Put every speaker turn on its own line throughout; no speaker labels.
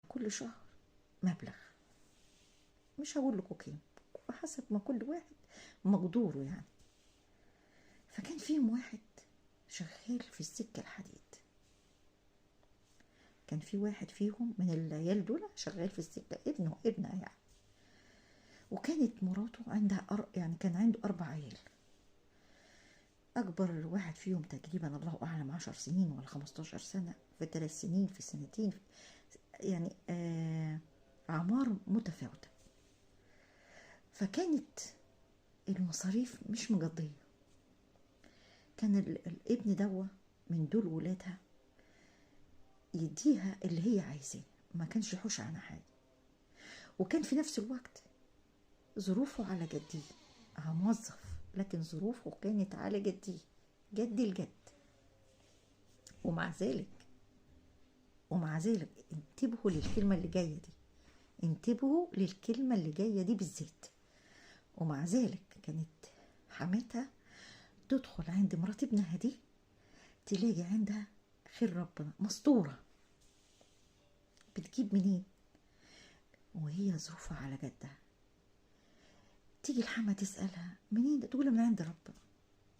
كل شهر مبلغ، مش هقول لكم كام، حسب ما كل واحد مقدوره يعني. فكان فيهم واحد شغال في السكة الحديد، كان في واحد فيهم من العيال دول شغال في السكة، ابنه ابنها يعني. وكانت مراته عندها يعني كان عنده 4 عيال، أكبر واحد فيهم تقريبا الله أعلم 10 سنين ولا 15 سنة، في 3 سنين، في سنتين، يعني أعمار متفاوتة. فكانت المصاريف مش مقضية. كان الابن دوا من دول ولادها يديها اللي هي عايزاه، ما كانش يحوش عنها حاجة. وكان في نفس الوقت ظروفه على جدية، موظف لكن ظروفه كانت على جدية، جد الجد. ومع ذلك انتبهوا للكلمة اللي جاية دي، انتبهوا للكلمة اللي جاية دي بالذات. ومع ذلك كانت حماتها تدخل عند مرات ابنها دي تلاقي عندها خير ربنا مستورة، بتجيب منين وهي ظروفها على جدها. تيجي الحما تسألها منين، تقول من عند ربنا.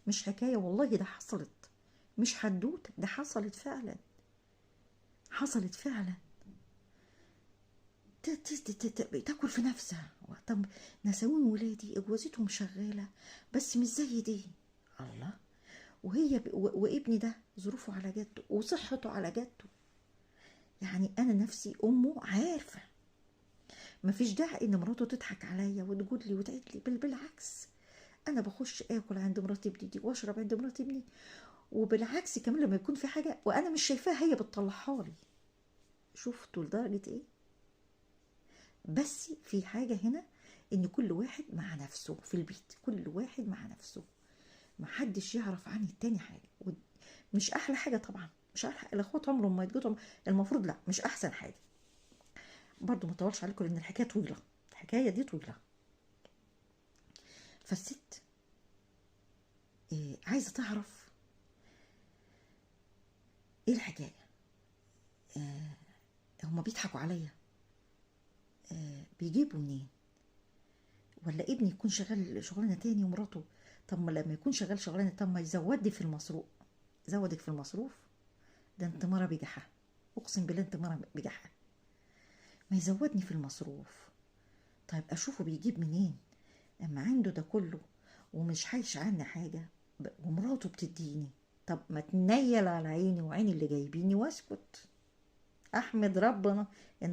مش حكاية والله، ده حصلت، مش حدوتة، ده حصلت فعلا، حصلت فعلا. تاكل في نفسها. طب نساوين ولادي اجوازتهم شغالة بس مش زي دي، الله. وهي وابني ده ظروفه على جده وصحته على جده، يعني انا نفسي امه عارفه مفيش داعي ان مراته تضحك عليا وتقول لي وتعيد لي، بل بالعكس انا بخش اكل عند مرات ابني دي واشرب عند مرات ابني، وبالعكس كمان لما يكون في حاجة وانا مش شايفاها هي بتطلعها لي. شفتوا لدرجة ايه؟ بس في حاجة هنا، ان كل واحد مع نفسه في البيت، كل واحد مع نفسه، محدش يعرف عن التاني حاجة. مش احلى حاجة طبعا، مش احلى، الاخوات عمرهم ما يتجوزوا المفروض، لا مش احسن حاجة برضو. ما اطولش عليكم لان الحكاية طويلة، الحكاية دي طويلة. فالست عايزه تعرف ايه الحكاية، هما بيضحكوا عليا، بيجيبوا منين، ولا ابني يكون شغال شغلانة تاني ومراته، طب ما لما يكون شغال شغلانة طب ما يزودني في المصروف، زودك في المصروف، ده انت مرة بجحه، اقسم بالله انت مرة بجحه، ما يزودني في المصروف. طيب اشوفه بيجيب منين اما عنده ده كله ومش حايش عني حاجة ومراته بتديني، طب ما تنيل على عيني وعين اللي جايبيني واسكت، احمد ربنا ان